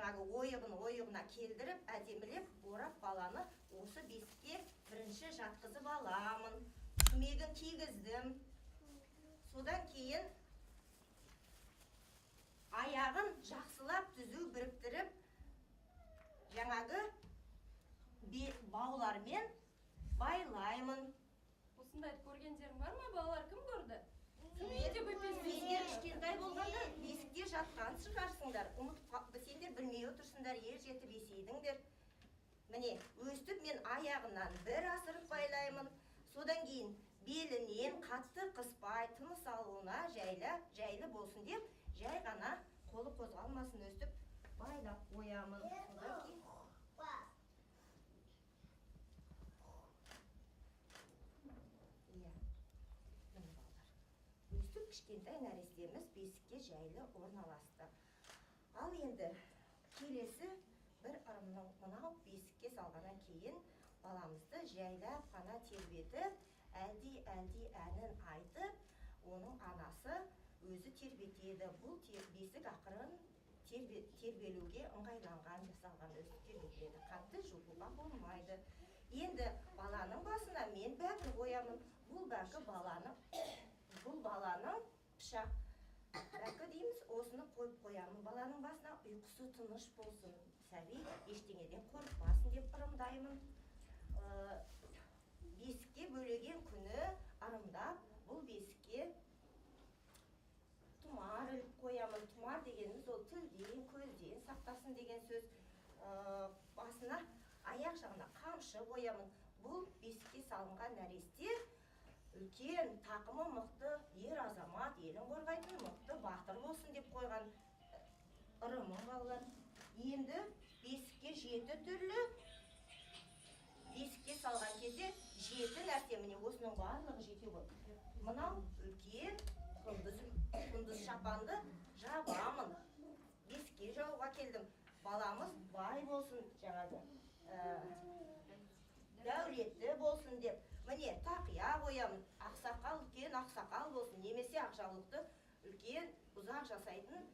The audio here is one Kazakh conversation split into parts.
Жаңағы ойығын ойығына келдіріп, әдемілеп орап баланы осы бесікке бірінші жатқызып аламын. Күмегін кигіздім. Содан кейін аяғын жақсылап түзу біріктіріп, жаңағы баулармен байлаймын. Осындайды көргендерің бар ма, балалар? Кім көрді? Сендер кішкентай болғанда бесікте жатқан шығарсыңдар. Ұмытып, сендер білмей отырсыңдар, ер жетіп есейдіңдер. Міне, өстіп мен аяғынан бір асырып байлаймын. Содан кейін белінен қатты қыспай, тыныс алуына жайлы болсын деп, жай ғана қолы қозғалмасын өстіп байлап қоямын. Содан кейін иә, міне балалар, өстіп кішкентай нәрестеміз бесікке жайлы орналасты. Ал енді келесі бір ырымның мынау бесікке салғаннан кейін баламызды жайлап қана тербетіп, әлди-әлди әнін айтып, оның анасы өзі тербетеді. Бұл бесік ақырын тербелуге ыңғайланған, жасалған, өстіп тербетіледі. Қатты жұлқуға болмайды. Енді баланың басына мен бәкі қоямын. Бұл бәкі баланың, бұл баланың пышақ бәкі дейміз, осыны қойып қоямын баланың басына, ұйқысы тыныш болсын, сәби ештеңеден қорықпасын деп ырымдаймын. Бесікке бөлеген күні ырымдап, бұл бесікке тұмар іліп қоямын. Тұмар дегеніміз ол тілден, көзден сақтасын деген сөз. Басына аяқ жағына қамшы қоямын. Бұл бесікке салынған нәресте үлкен тақымы мықты ер азамат, елін қорғайтын мықты батыр болсын деп қойған ырымы балалар. Енді бесікке жеті түрлі, бесікке салған кезде жеті нәрсе, міне осының барлығы жетеу ғой. Мынау үлкен құндыз шапанды жабамын. Бесікке жауға келдім. Баламыз бай болсын, жаңағы дәулетті болсын деп. Міне тақия қоямын. Ақсақал, үлкен ақсақал болсын, немесе ақжаулықты үлкен ұзақ жасайтын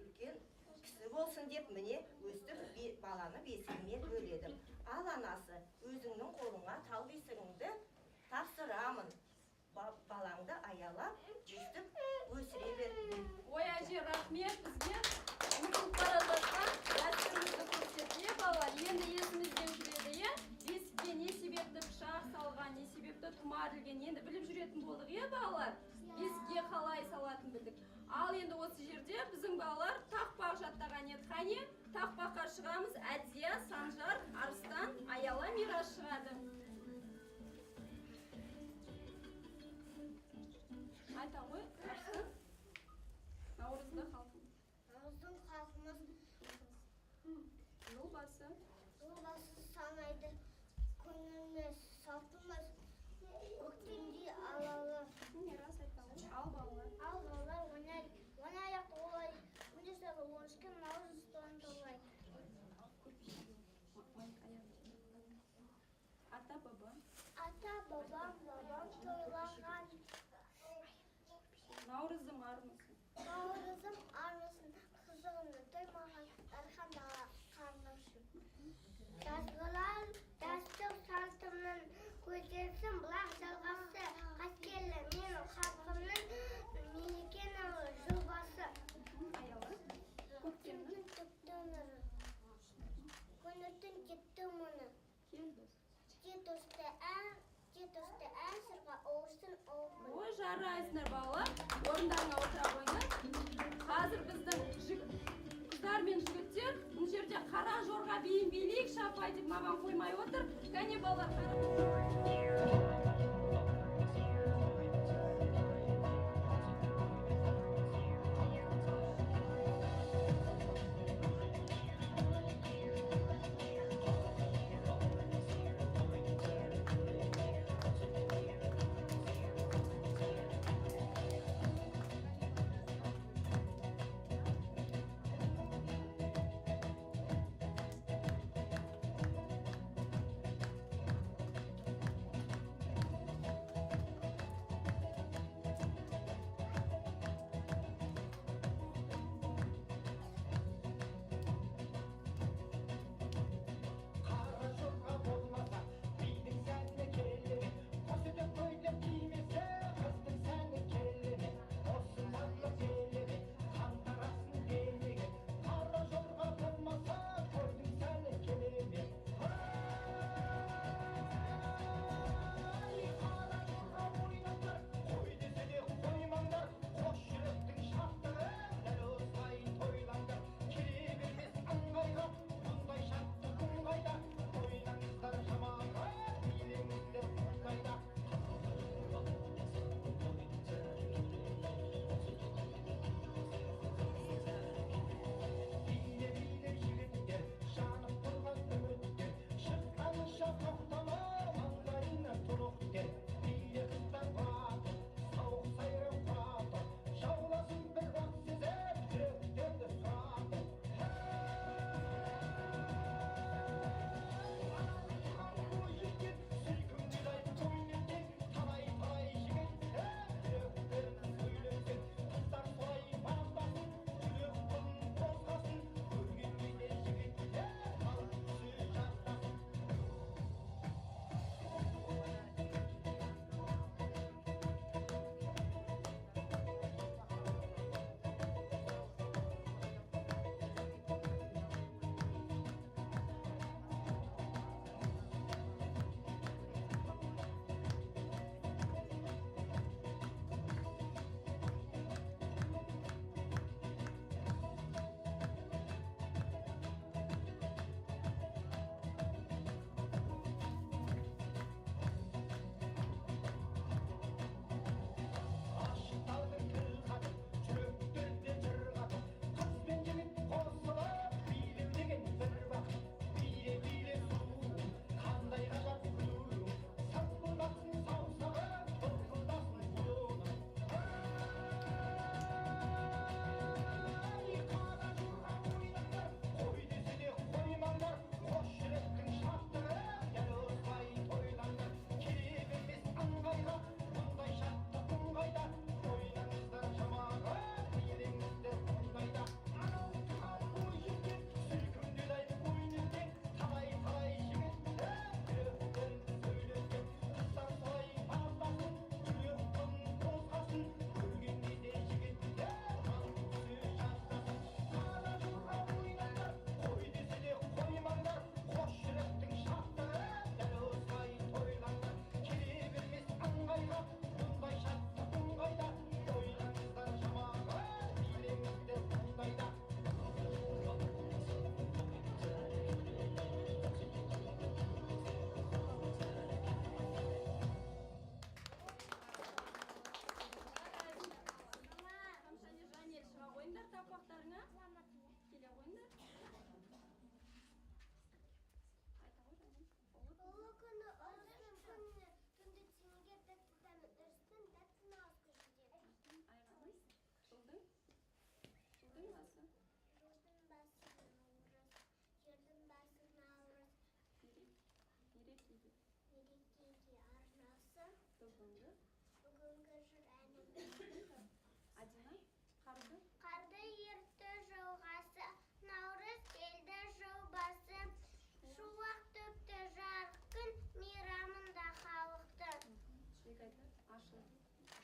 үлкен кісі болсын деп, міне өстіп баланы бесігіме бөледім. Ал анасы, өзіңнің қолыңа тал бесігіңді тапсырамын. Балаңды аялап, өстіп өсіре бер. Ой, әже, рахмет бізге ұмытылып бара жатқан дәстүрімізді көрсетті, балалар. Енді есімізден жүреді, иә? Бесікке не себепті пышақ салған, не себепті тұмар ілген, енді біліп жүретін болдық, иә, балалар? Бесікке қалай салатын білдік. Ал енді осы жерде біздің балалар тақпақ жаттаған еді. Қане, тақпаққа шығамыз. Әдия, Санжар, Арыстан, Аяла, Мирас шығады. Айта ғой, Арыстан. Наурызды халқым. Наурыздың халқымыз жыл басы. Жыл басы санайды. Күніміз, салтымыз көктемде алалы. Мирас айта ғой. Ал балалар. Ал балалар ойнай, ойнаяқ олай. Өнесегі он наурыз тойын тойлай. Ата баба. Ата бабам, бабам тойлаған. Наурызым армысың. Наурызым армысың, қызығымды тоймаған, дархан дала қарындашым. Жазғылар дәстүр салтымның көтерсін бұлақ жалғасы, қастерлі менің халқымның мерекенің жыл басы. Көктемнің кетті нұры, көңілдің кетті мұны. Кетосты ән сырға оғыстың оғын. Ой, жарайсыңдар, балалар. Орындарыңа отыра қойыңдар. Қазір біздің қыздар мен жігіттер мына жерде қара жорға биін билейікші апай деп маған қоймай отыр. Кәне, балалар, қара.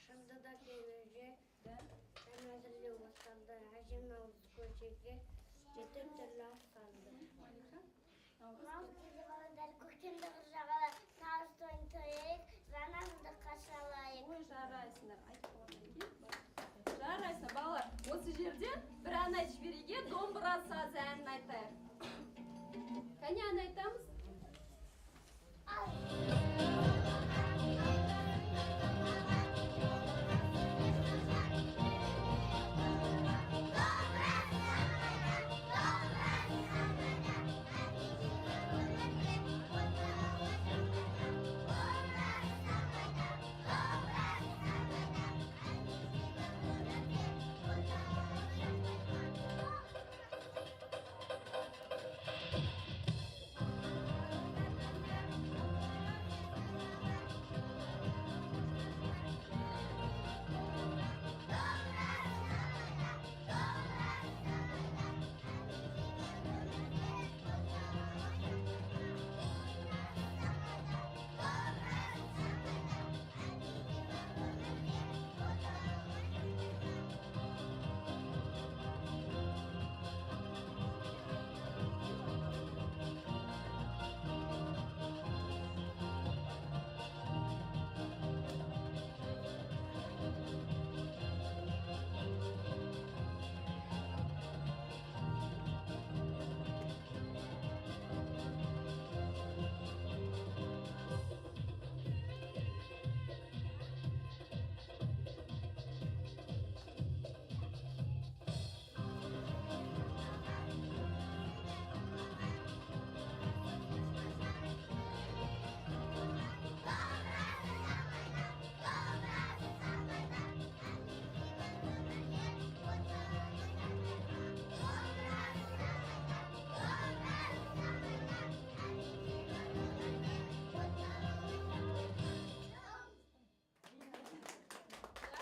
Шырды да кебеже, дәм әзірлеу басталды. Әжем наурыз көжеге жеті түрлі ас салды. Малика, наурыз. Наурыз келді, балалар, көктемді қыр жағалар. Наурыз тойын тойлайық, жаңа жылды қарсы алайық. Ой, жарайсыңдар. Айтып болғаннан кейін. Жарайсыңдар, балалар. Осы жерде бір ән айтып жіберейік, иә? Домбыра сазы әнін айтайық. Кәне, ән айтамыз.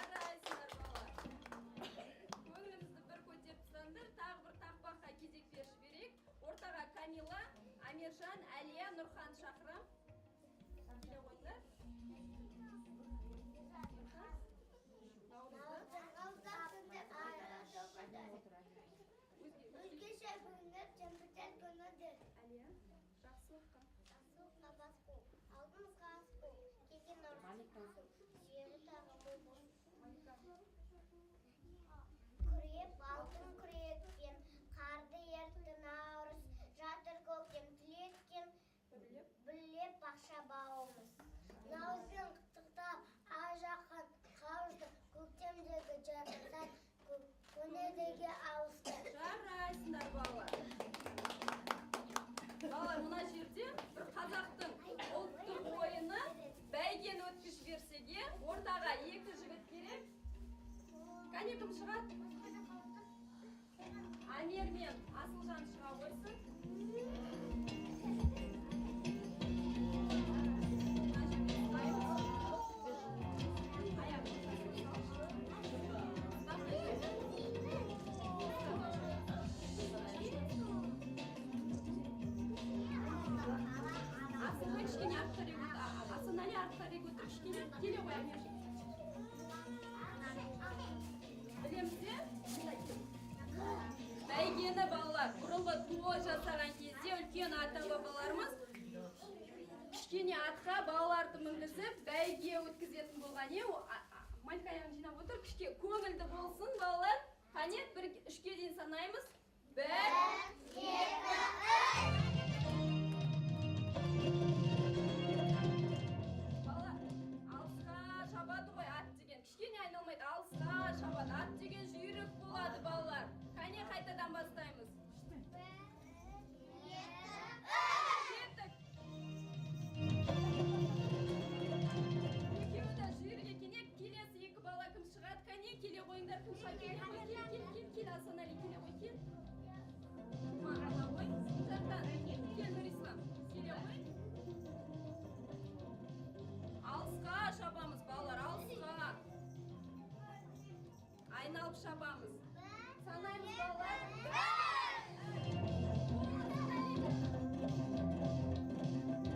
Жарайсыңдар, балалар. Көңілімізді бір көтеріп тастаңдар. Тағы бір тақпаққа кезек беріп жіберейік. Ортаға Камила, Амиржан, Әлия, Нұрхан шақырам. Келе қойыңдар. Нұрхан, наурызды. Өзге. Өзгеше күндер жемпітер күніdir. Әлия, жақсылыққа. Жақсылыққа бас қол, алдымызға ас қол, келген наурыз болсын, сүйері тағы мол болсын. Малика. Күреп алтын күрекпен, қарды ертті наурыз, жатыр көктем түлеткен, Бірлеп. бүллеп бақша бауымыз. Наурызбен құттықтап, ай жақын қауышты, көктемдегі жарқын көнедегі ауысты. Жарайсыңдар, балалар. Балалар, мына жерде бір қазақтың ұлттық ойыны бәйгені өткізіп жіберсек, е, ортаға екі жігіт керек. Кәне, кім шығады? Амир мен Асылжан шыға қойсын. Мына жерде ұстаймыз. Аяғын салшы. Ұста мына жерде. Асылбек, кішкене артқа қарай өт. Асанәлі, артқа қарай өтір кішкене. Келе ғой, Амир. Білеміз, де? Бәйгені, балалар, бұрынғы той жасаған кезде үлкен ата бабаларымыз кішкене атқа балаларды мінгізіп бәйге өткізетін болған, е. Малика, аяғын жинап отыр, кішке көңілді болсын, балалар. Қане, бір үшке дейін санаймыз. Бір, Екі, Бала, алысқа шабады ғой ат деген. Кішкене айналмайды, алысқа шабады. Ат деген жүйрік болады, балалар. Қане, қайтадан бастаймыз. Кеттік. Екеуі де жүйрік екен, е. Келесі екі бала кім шығады? Қане, келе қойыңдар. Кім шығады? Келе қой, кел, кел, кел, кел, Асанәлі, келе қой, кел. Ма, ала ғой. Жақтан. Кел, Нұрислам. Келе ғой. Алысқа шабамыз, балалар, алысқа. Айналып шабамыз. Санаймыз, балалар.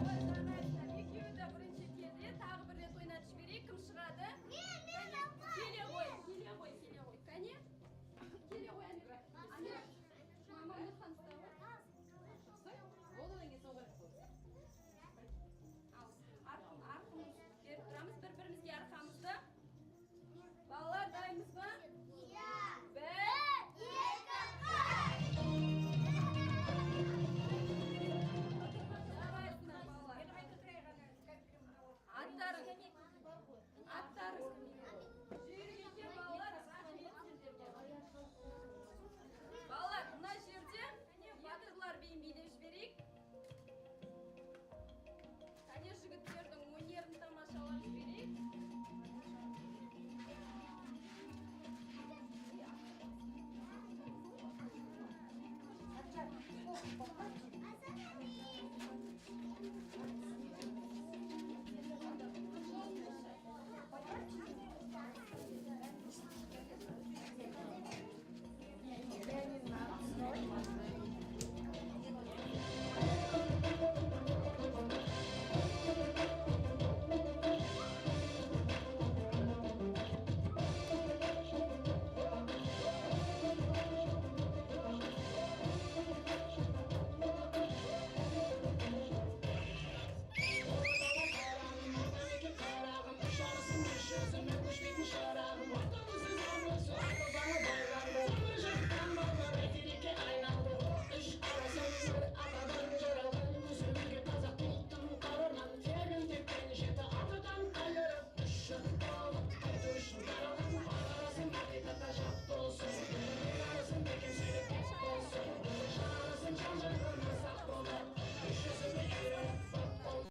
Ой, жарайсыңдар. Екеуі де бірінші келді. Тағы бір рет ойнатып жіберейік. Кім шығады? Мен, мен.